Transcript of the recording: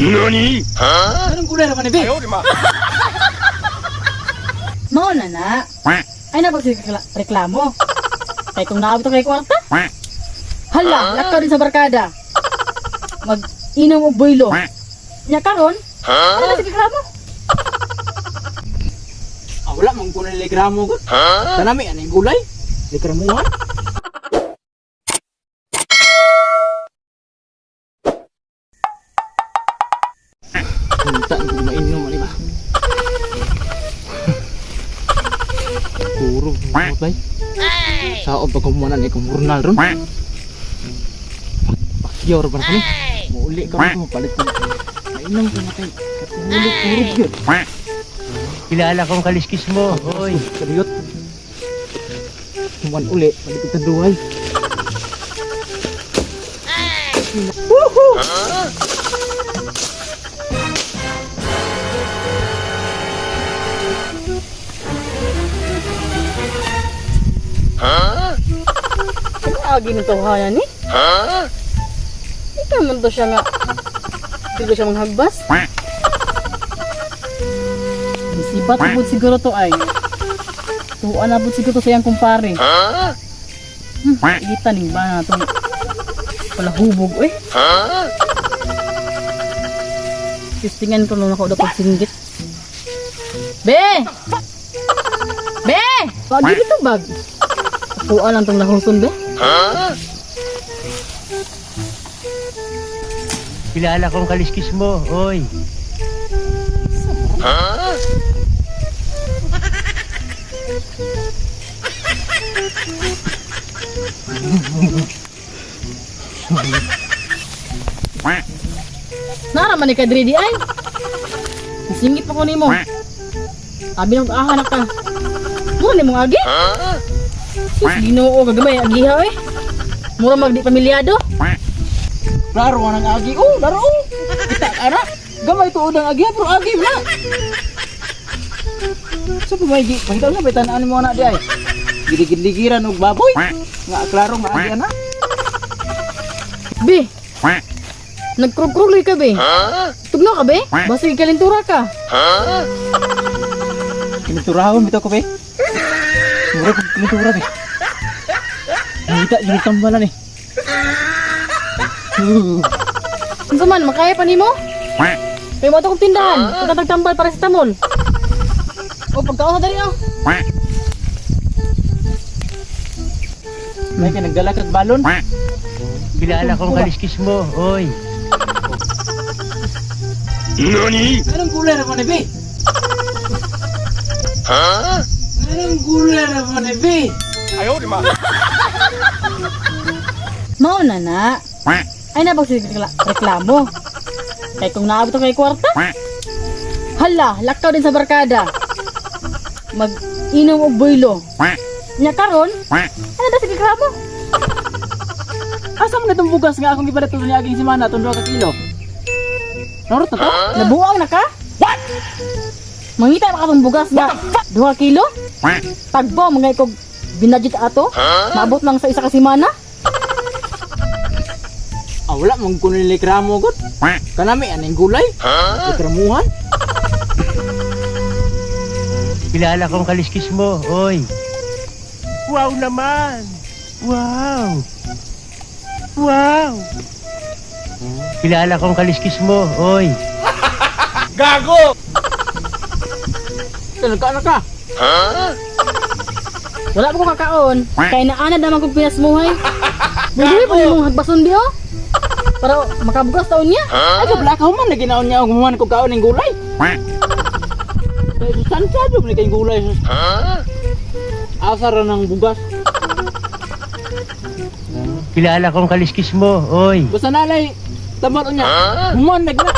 NANI? Anong gulay ra man ni, be? Mao na na. Ay reklamo. Kay kung naabot kay kwarta. Hala, lakaw din sa barkada. Mag-inom og boylo. Nya karon, ano na reklamo? Ah, wala man ko na reklamo gud. Kanami anay gulay. Reklamuhan. Unta ko mainom ani ba. Puro bay. Sao pa kumunan ni kumurnal ron. Pakyaw ra ba na kani? Muuli ka mo palit ko. Mainom ko na kay katulog puro gyud. Kilala kong kaliskis mo, hoy. Kadiyot. Human uli, balik kita duhay. Woohoo! Ano agi ng tawhanan ni? Ikaw man to siya nga. Di ba siya manghagbas? Sibat na po siguro to ay. Tuwa na po siguro to sa iyang kumpare. Ita ning ba na itong palahubog eh. Tistingan ko nung ako dapat singgit. Be! Be! Pagi dito bag. Tuwa lang tong lahuson be. Kilala kong kaliskis mo, hoy. Nara man ni ka diri di ay. Singit pa ko nimo. Abi nang aha na ka. Mura ni mong agi. Sus, Ginoo kagamay agiha eh. Mura magdi pamilyado. Laro ang agi. Oh, laro. Oh. Kita ana. Gamay tuod ang agi pero agi na. So pumay gi pangitaw sa tan-an mo na di ay. Giligid-ligiran og baboy. Nga klaro nga agi ana. Be. Nagkrug-krug lagi ka be. Tugnaw ka be. Basta kalintura ka. Kinuturahon bitaw ko be. Mura kog kinutura be. Ngita yung tambalan eh. Unsa man makaya pa nimo? Kay mo kong tindahan. Pagkatagtambal para sa tamol. O pagkaon sa dali oh. May ka nagdala kag balon. Kilala kong kaliskis mo, hoy. NANI? Anong gulay ra man ni be? Anong gulay ra man ni be? Mao na na. Ay na reklamo. Kay kung naabot kay kwarta. Hala, lakaw din sa barkada. Mag-inom og boylo. Nya karon, ano na sige reklamo? Asa man itong bugas nga akong gipalit niya aging semana itong 2 ka kilo? Norot na to? Nabuang na ka? What? Mangita na ka tong bugas nga 2 kilo? Tagbo mga ikog binadget ato. Maabot lang sa isa ka semana. Ah, wala man ko nilikramo gud. Kanami anang gulay? Reklamuhan? Kilala kong kaliskis mo, hoy. Wow naman! Wow! Wow! Kilala kong kaliskis mo, hoy. Talaga na ka. Wala pa ko kakaon. Kay naanad naman kong pinasmuhay. Buhi pa nimong hagbason di oh. Para makabugas taon niya. Ay kabla ka human lagi naon niya og human ko kaon ning gulay. Kay sustansya jud ni kay gulay. Asa ra ng bugas. Kilala kong kaliskis mo, hoy. Basta nalay tambal unya. Human nag na.